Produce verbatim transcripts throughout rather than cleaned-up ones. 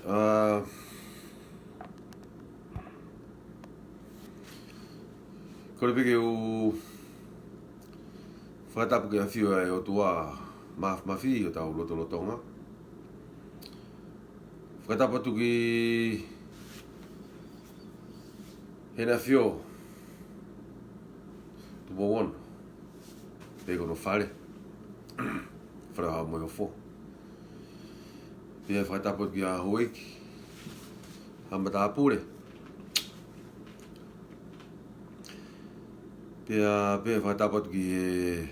ʻA, kole pē ke u fakatapu ki he ʻafio ʻa e ʻOtua Māfimafi ʻi hotau lotolotonga. Fakatapu atu ki Heʻene ʻAfio Tupou Ono, pea ko hono fale, Fale ʻo Haʻa Moheofo. Pea fakatapu atu ki he houʻeiki, Haʻa Matāpule. Pea, pea fakatapu atu ki he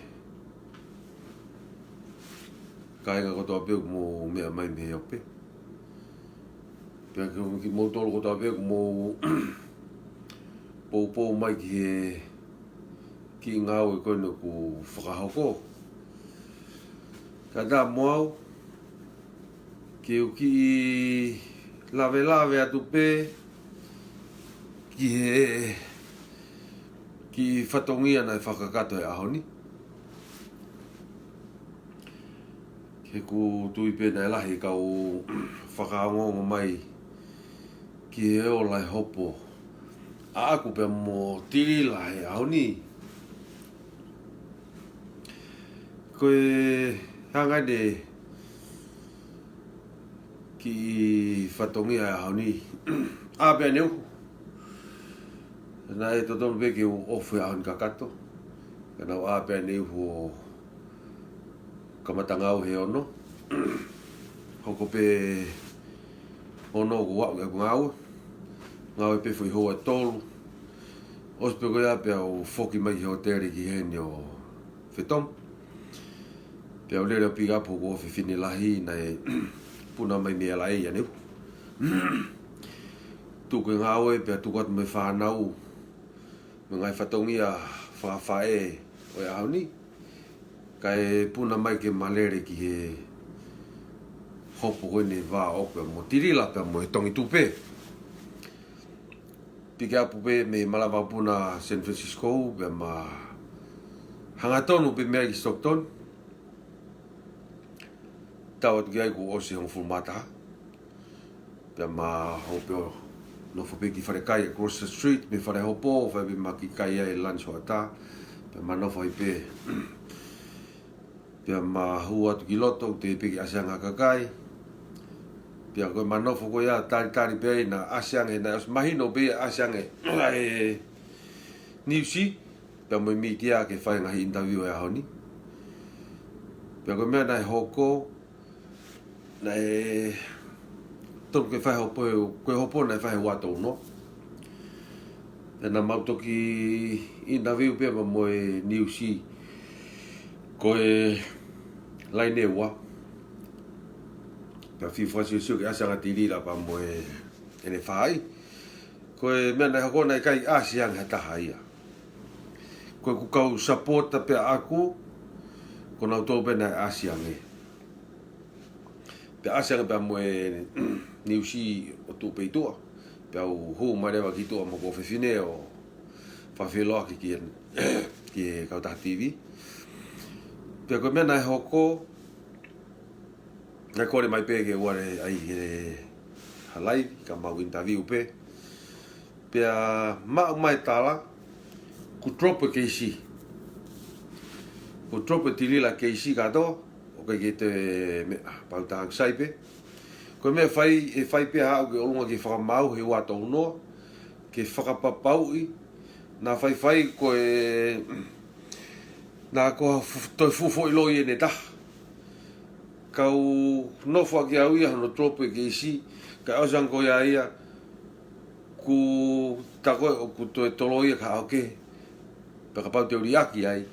kāinga kotoa pē ʻoku mou meʻa mai mei he ope. Pea ki, kimoutolu kotoa pē ʻoku mou poupou mai ki he kiʻi ngāue ko eni ʻoku fakahoko. Kae ʻatā mo au ke u kiʻi lavelave atu pē ki he kiʻi fatongia naʻe fakakakato he ʻaho ni. He ʻoku ou tui pē naʻe lahi e kau fakaongoongo mai ki he ola e hopo ʻaʻaku pea mo Tilila he ʻaho ni. Ko e hanga eni e kiʻi fatongia he ʻaho ni, ʻā pē ʻaneuhu. Naʻe totonu pē ke u ʻofa he ʻaho ni kakato, ka naʻá ku ʻā pē ʻaneuhu ʻo kamata ngāue he ono. Hoko pē ono ʻoku ou aʻu ki heʻeku ngāue. Ngāue pē foʻi houa ʻe tolu. ʻOsi pē ko ia pea u foki mai ki hōtele ki heni ʻo fetomu. Pea u lele ʻo pick up hoku ʻofefine lahi naʻe puna mai mei L A ʻaneuhu. Tuku e ngāue pea tuku atu mo e fānau mo e ngaahi fatongia fakafaʻē ʻo e ʻaho ni. Kae puna mai ke ma lele ki he hopo ko eni ʻa ʻoku pea mo Tilila pea mo e Tongi Tupe. Pick up pē mei he malava puna San Francisco pea ma hangatonu pē mei ai ki Stockton. Tau atu ki ai kuo ʻosi hongofulu mā taha. Pea ma hū pē ʻo nofo pē ki he falekai across the street mei he fale hopo, fai pē ʻema kiʻi kai ai lunch hoʻatā. Pea ma nofo ai pē. Pea ma hū atu ki loto, teʻeki pē ke ʻasi ange ha kakai. Pea ko ʻema nofo ko ia talitali pē ai naʻe ʻasi ange, naʻe ʻosi mahino pē ia ʻasi ange ʻa e niusi pea mo e mītia ke fai e ngaahi interview he ʻaho ni. Pea ko e meʻa naʻe hoko, naʻe totonu ke fai e hopo, ko e hopo naʻe fai he ua tolu noa. Pea naʻa mau toki interview pē pea mo e niusi ko e laine ua. Pea fiu fakasiosio ke ʻasi ange ʻa Tilila pea mo ʻene faʻahi. Ko e meʻa naʻe hoko naʻe ʻikai ʻasi ange ha taha ia. Ko ʻeku kau sapota pē ʻaʻaku, ko nautolu pē naʻe ʻasi ange. Pea ʻasi ange pea mo e niusi ʻo tuʻu pē ʻi tuʻa. Pea u hū mai leva ki tuʻa mo hoku ʻofefine ʻo fakafeʻiloaki ki he, ki he kautaha T V. Pea ko e meʻa naʻe hoko, naʻe kole mai pē ke u ʻalu ai ki ha live, ka mau interview pē. Pea maʻu mai e tala, kuo drop e keisi. Kuo drop ʻe Tilila e keisi kātoa, ʻoku ʻikai ke toe meʻa, pau tā ʻoku sai pē. Ko e meʻa ʻe fai, ʻe fai pē ʻaʻaku ki ʻolunga ke fakamaau he ua tolu noa, ke fakapapauʻi naʻa faifai ko e, naʻa ko ha fu-, toe fuʻu foʻi loi ʻe taha. Kau nofo ʻaki au ia hono drop e keisi, kae ʻosi ange ko ia ia, kuo tā ko ē ʻoku toe toloi ia ki he ʻaho kehe. Pea kapau te u liʻaki ai,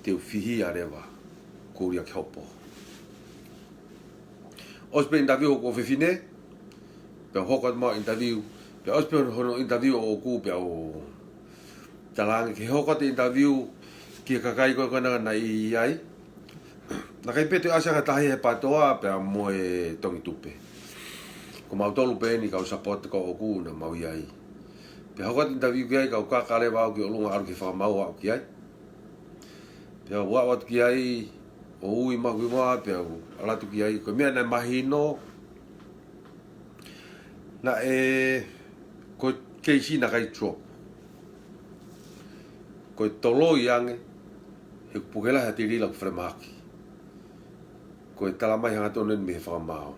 te u fihia leva, kuo u liʻaki hopo. ʻOsi pē interview hoku ʻofefine, pea hoko atu mo e interview, pea ʻosi pē hono interview ʻoʻoku pea u talaange ke hoko atu e interview ki he kakai ko ē ko ena naʻe ʻi ai. Naʻe ʻikai pē toe ʻasi ange ha taha ia he PATOA pea mo e Tongi Tupe. Ko mautolu pē eni kau sapota ko ʻoʻoku naʻa mau ʻi ai. Pea hoko atu e interview ki ai, kau kaka leva au ki ʻolunga ʻalu ke fakamaau au ki ai. Pea u aʻu atu ki ai, ʻo ui mai hoku hingoa, pea u ʻalu atu ki ai, ko e meʻa naʻe mahino, Naʻe, ko e keisi naʻe ʻikai drop. Ko e toloi ange, he ʻoku puke lahi ʻa Tilila ʻoku falemahaki. Ko e talamai hangatonu eni mei he fakamaau.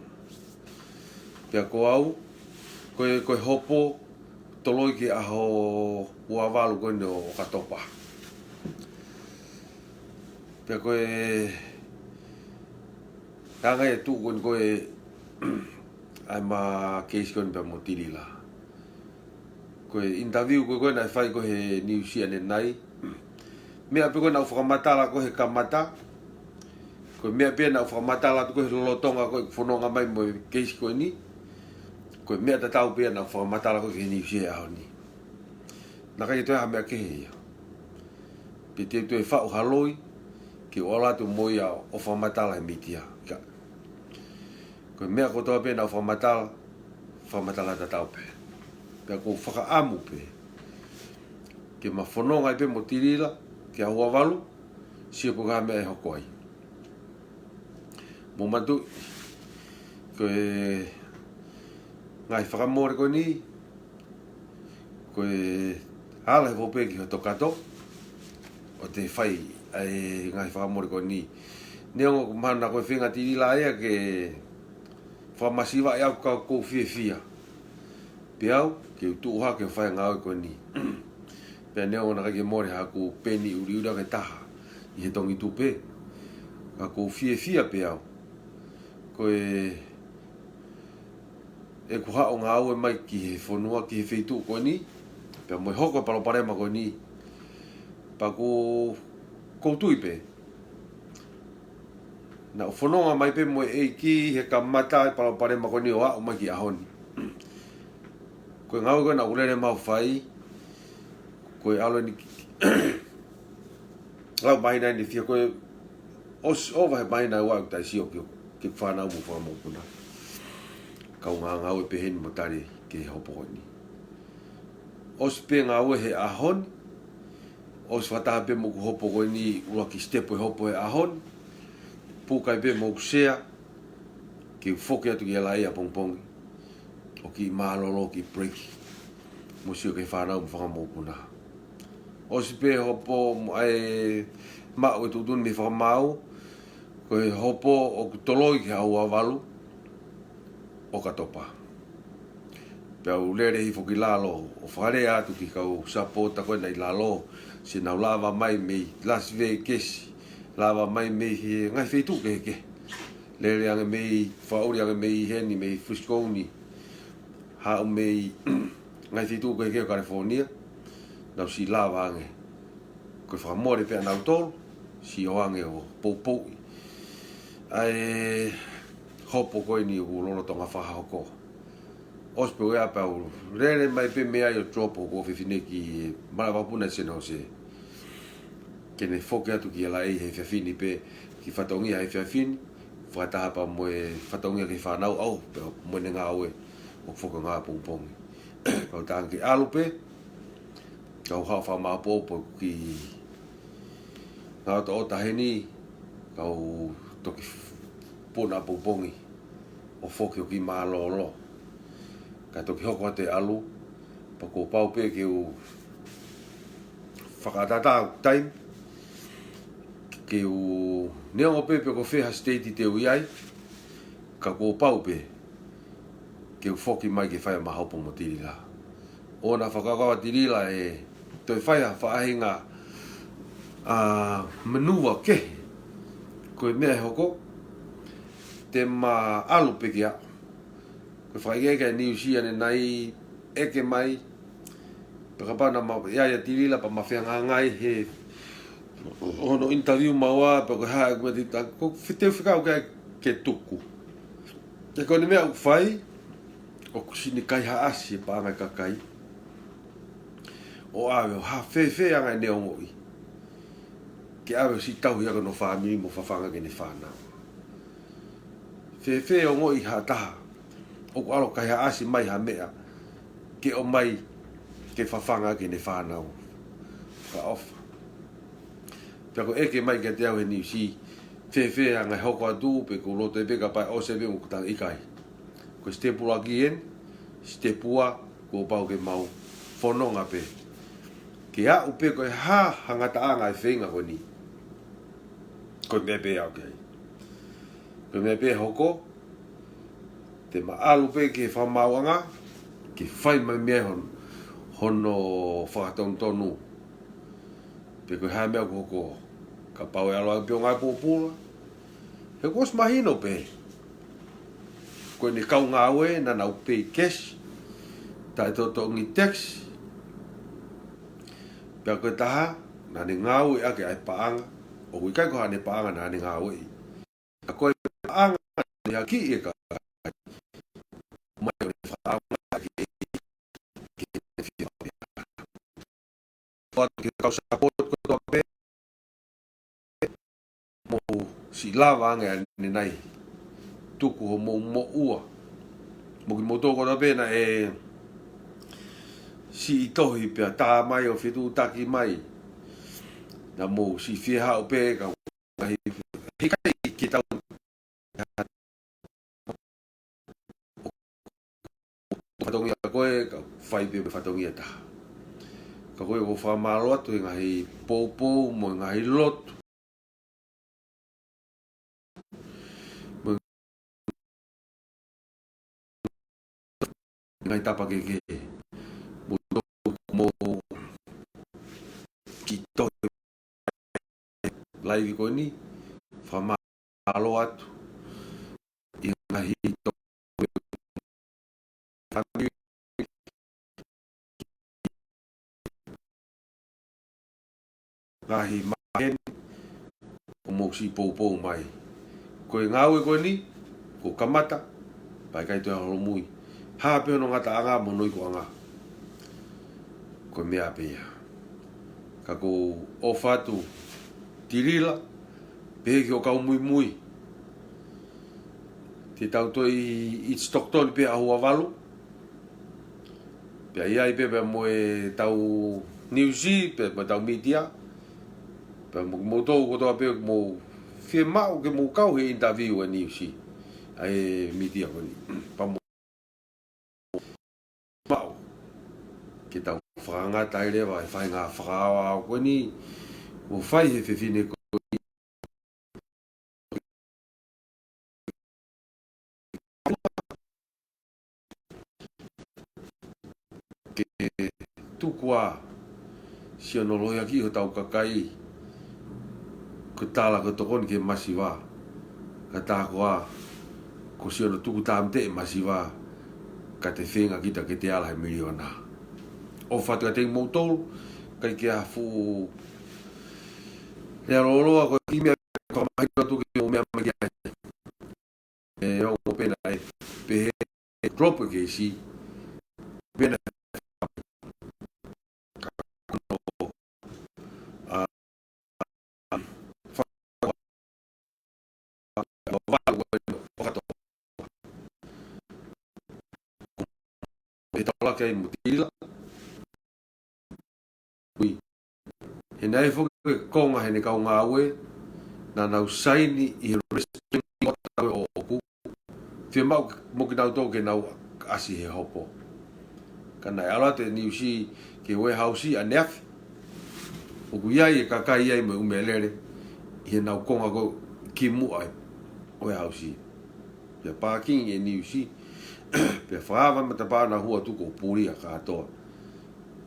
Pea ko au, ko e, ko e hopo, toloi ki he ʻaho ua valu ko eni ʻo ʻOkatopa. Pea ko e, anga e tuʻu ko eni ko e, ʻa e ma keisi ko eni pea mo Tilila. Ko e interview ko ē ko ē naʻe fai ko ē he niusi ʻanenai. Meʻa pē ko ē naʻa ku fakamatala ko ē he kamata. Ko e meʻa pē naʻa ku fakamatala atu ko ē he lolotonga ko ē ʻeku fononga mai mo e keisi ko eni. Ko e meʻa tatau pē naʻa ku fakamatala ko ē he niusi he ʻaho ni. Naʻe ʻikai ke toe ʻi ai ha meʻa kehe ia. Pe te u toe faʻu ha loi, ke u ʻalu atu mo ia ʻo fakamatala he mītia. Ka. Ko e meʻa kotoa pē naʻa ku fakamatala, fakamatala tatau pē. Pea ʻoku ou fakaʻamu pē ke ma fononga ai pē mo Tilila, ki he ʻaho ua valu, sio pe ko e hā e meʻa ʻe hoko ai. Mou manatuʻi, ko e ngaahi fakamole ko eni, ko e ʻalu hifo pē ki hoto kato, ʻo te fai ʻa e ngaahi fakamole ko eni. Neongo ʻoku mahalo ko e feinga ʻa Tilila ia ke fakamasivaʻi au ka ʻoku ou fiefia. Pea au, ke u tuʻu hake ʻo fai e ngāue ko eni. Pea neongo naʻe ʻikai ke mole haʻaku peni ʻuliʻuli ʻaki e taha ʻi he tongi tupe. Ka ʻoku ou fiefia pē au. Ko e ʻeku haʻu ʻo ngāue mai ki he fonua, ki he feituʻu ko eni, pea mo e hoko e palopalema ko eni. Pea ʻoku, ʻoku ou tui pē. Naʻa ku fononga mai pē mo e ʻEiki he kamata e palopalema ko eni ʻo aʻu mai ki he ʻaho ni. Ko e ngāue ko ē naʻa ku lele mai ʻo fai, ko e ʻalu eni ki, lau māhina eni fiha ko ē ʻosi ʻova he māhina ʻe ua ʻeku taʻe sio ki, ki he fānau mo e fanga mokopuna. Kau ngā ngāue pē heni mo Tali ki he hopo ko eni. ʻOsi pē ngāue he ʻaho ni, ʻosi fakataha pē mo ʻeku hopo ko eni, ʻuluaki sitepu e hopo he ʻaho ni, puke ai pē mo ʻeku sea, ke u foki atu ki L A ʻapongipongi, ʻo kiʻi mālōlō kiʻi break, mo sio ki he fānau mo e fanga mokopuna. ʻOsi pē hopo mo e maʻu e tuʻutuʻuni mei he fakamaau, ko e hopo ʻoku toloi ki he ʻaho ua valu ʻOkatopa. Pea u lele hifo ki lalo, ʻo fakalea atu ki he kau sapota ko ē naʻe ʻi lalo, siʻi nau lava mai mei Las Vegas, lava mai mei he ngaahi feituʻu kehekehe. Lele ange mei, fakaʻuli ange mei heni, mei Frisco ni. Haʻu mei ngaahi feituʻu kehekehe ʻo California. Nau siʻi lava ange. Ko e fakamole pē ʻanautolu, siʻi ō ange ʻo poupouʻi ʻa e hopo ko eni ʻoku lolotonga fakahoko. ʻOsi pē ʻo ia pea u lele mai pē mei ai ʻo drop hoku ʻofefine ki he malaʻe vakapuna ʻi San Jose. Ke ne foki atu ki L A he efiafi ni pē, kiʻi fatongia he efiafi ni, fakataha pea mo e fatongia ki he fānau, au pea mo ʻene ngāue, ʻoku foki ʻo ngāue ʻapongipongi. Kau tangi ʻalu pē, kau haʻu ʻo fakamāʻopoʻopo ʻeku kiʻi ngaahi ʻotaʻota heni, kau toki puna ʻapongipongi ʻo foki ʻo kiʻi mālōlō. Ka toki hoko atu e ʻalu, pea kuo pau pē ke u fakaʻataʻatā ʻeku taimi, ke u neongo pē pe ko fē ha state te u ʻi ai, ka kuo pau pē ke u foki mai ke fai ʻema hopo mo Tilila. ʻOua naʻa fakakaukau ʻa Tilila ʻe toe fai ha faʻahinga, ʻa, manuva kehe. Ko e meʻa ʻe hoko, te ma ʻalu pē ki ai. Ko e fakaʻekeʻeke ʻa e niusi ʻanenai, ʻeke mai, pea kapau naʻa ma ʻi ai ʻa Tilila pea ma fehangahangai he hono interview maua, pea ko e hā ʻeku meʻa te u ta-, ko e feteu fekau ke, ke tuku. He ko ʻene meʻa ʻoku fai, ʻoku siʻi kaihaʻasi e paʻanga ʻa e kakai. ʻO ʻave ʻo hā fēfē anga ʻene ongoʻi ke ʻave ʻo siʻi tauhi ʻaki hono fāmili mo fafanga ki heʻene fānau. Fēfē ongoʻi ha taha ʻoku ʻalu kaihaʻasi mai ha meʻa ke ʻomai ke fafanga ki heʻene fānau. Fakaʻofa. Pea ko e ʻeke mai kiate au he niusi, fēfē anga e hoko atu pe ʻoku ou loto pē kapau ʻe ʻosi pē mo ʻeku tangi, ʻikai. Ko e sitepu ʻuluaki eni, sitepu ua kuo pau ke mau fononga pē. Ke aʻu pē ko e hā ha ngataʻanga e feinga ko eni. Ko e meʻa pē ʻoku ʻi ai. Ko e meʻa pē hoko, te ma ʻalu pē ki he fakamaauʻanga, ke fai mai mei ai hon-, hono fakatonutonu. Pe ko e hā e meʻa ʻoku hoko, kapau ʻe ʻalu ai pē ʻo ngāue pōpula. He kuo ʻosi mahino pē. Ko ʻene kau ngāue naʻa nau pay cash, taʻetotongi tax. Pea ko e taha, naʻa ne ngāueʻaki ʻa e paʻanga, ʻoku ʻikai ko haʻane paʻanga naʻa ne ngāueʻi. Ka ko e paʻanga naʻe hakiʻi e kakai. Mai ʻo ne fakaʻaongaʻi ke, ke ne fie pea. Tuʻa ke kau support kotoa pē, mou siʻi lava ange ʻanenai. Tuku hoʻomou moʻua. Mo kimoutolu kotoa pē naʻe siʻi tohi pea tā mai ʻo fetuʻutaki mai. Naʻa mou siʻi fie haʻu pē ka ngaahi, he ʻikai ke tau fatongia ko ē, ka fai pē mo e fatongia ʻe taha. Ka ko e ʻoku ou fakamālō atu he ngaahi poupou mo e ngaahi lotu. Mo e ngaahi tapa kehekehe. Mo, mo ki tohi live ko eni, fakamālō atu. ʻI he ngaahi to-, ngaahi maheni, ʻoku mou siʻi poupou mai. Ko e ngāue ko eni, kuo kamata, pea ʻikai toe holomui. Hā pē hono ngataʻanga mo hono ikuʻanga. Ko e meʻa pē ia. Ka ʻoku ou ʻofa atu, Tilila, pehē ki hoʻo kau muimui. Te tau toe ʻi, ʻi Stockton pē ʻaho ua valu. Pea ʻi ai pē pea mo e tau niusi, pea mo e tau mītia. Pea mo, moutolu kotoa pē mou fiemaʻu ke mou kau he interview ʻa e niusi. ʻA e mītia ko eni. Pea mou maʻu. Ke tau fakangata ai leva e faʻahinga fakaaoao ko eni. Mo fai he fefine ko eni. Ke tuku ā siʻono lohiakiʻi hotau kakai, ko e tala ko e tokoni ki he masiva, ka tā koā ko siʻono tuku tāmateʻi e masiva, ka te feinga kita ke te ala he miliona. ʻOfa atu kiate kimoutolu, ʻikai ke ʻi ai ha fuʻu lea lōloa, ko e kiʻi meʻa fakamahino atu ke mou meʻa mai ki ai. ʻE, ʻo pehē naʻe pehē, drop e keisi. Pehē naʻe, ʻa, ʻe tau laka ai mo Tilila. Ui. He naʻe foki e konga heʻene kau ngāue, naʻa nau saini ʻi he restaurant ʻo ʻoku. Fiemaʻu mo kinautolu ke nau ʻasi he hopo. Ka naʻe ʻalu atu e niusi ki he warehouse ʻaneafi. ʻOku ʻi ai e kakai ai mo e ʻumelele, ʻi heʻenau konga ko ē kimuʻa e warehouse. Pea parking e niusi, pea fakaava matapā naʻa hū atu ko e pulia kātoa.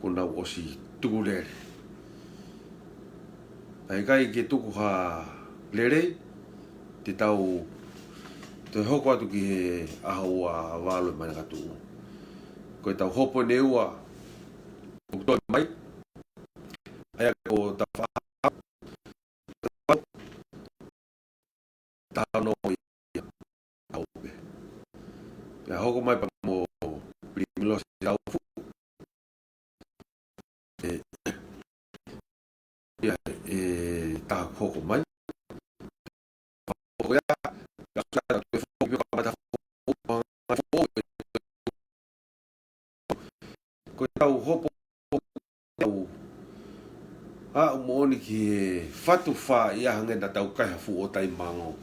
Kuo nau ʻosi tuku lele. Ka ʻikai ke tuku ha lelei, te tau toe hoko atu ki he ʻaho ua valu e manakatuʻu. Ko e tau hopo ʻe ua, ʻoku toe mai. ʻA ia ko e tau fa-, tau no ia. Au pē. Pea hoko mai pea mo Pilimilosi Taufuʻu. ʻE, ia, ʻe, tā hoko mai. Ko ia, ka sa ta tu e fo, pe ka mata fo, ko e tau hopo, tau aʻu moʻoni ki he fatu fā ia hangē naʻa tau kai ha fuʻu ʻō taimango.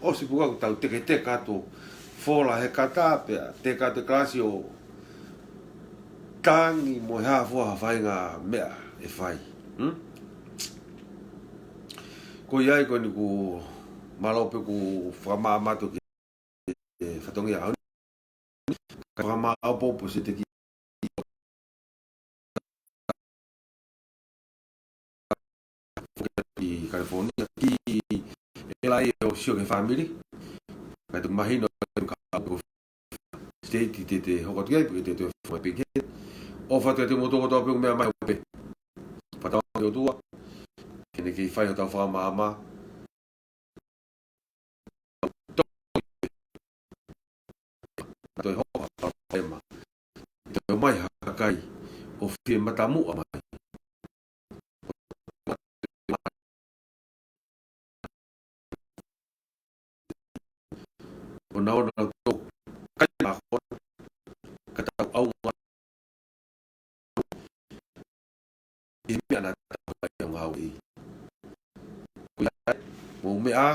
ʻOsi puka ko e tau teketeka atu, fola he kata, pea teka atu e kalasi ʻo tangi mo e hā fua ha faʻahinga meʻa ʻe fai. Hmm? Ko ia ai ko eni kuo mālō pē kuo fakamāmā atu ki he fatongia ʻaho ni. Ka fakamāʻopoʻopo siʻi teki ʻi California, ki ʻEla ʻo sio ki he fāmili. Ka te mahino ka ko state te te hoko atu ki ai, pe te te fua piki. ʻOfa atu kiate kimoutolu kotoa pē ʻoku meʻa mai ʻo pē. Fakatauange ki he ʻOtua ke ne kei fai hotau fakamāmā. Toe hoko ha palopalema. Toe mai ha kakai ʻo fie matamuʻa mai. ʻO nau, ʻo nau tō kai mākona, ka tau ʻaonga ʻi he meʻa naʻa tau fai ʻo ngāueʻi. Ko ia ai, mou meʻa,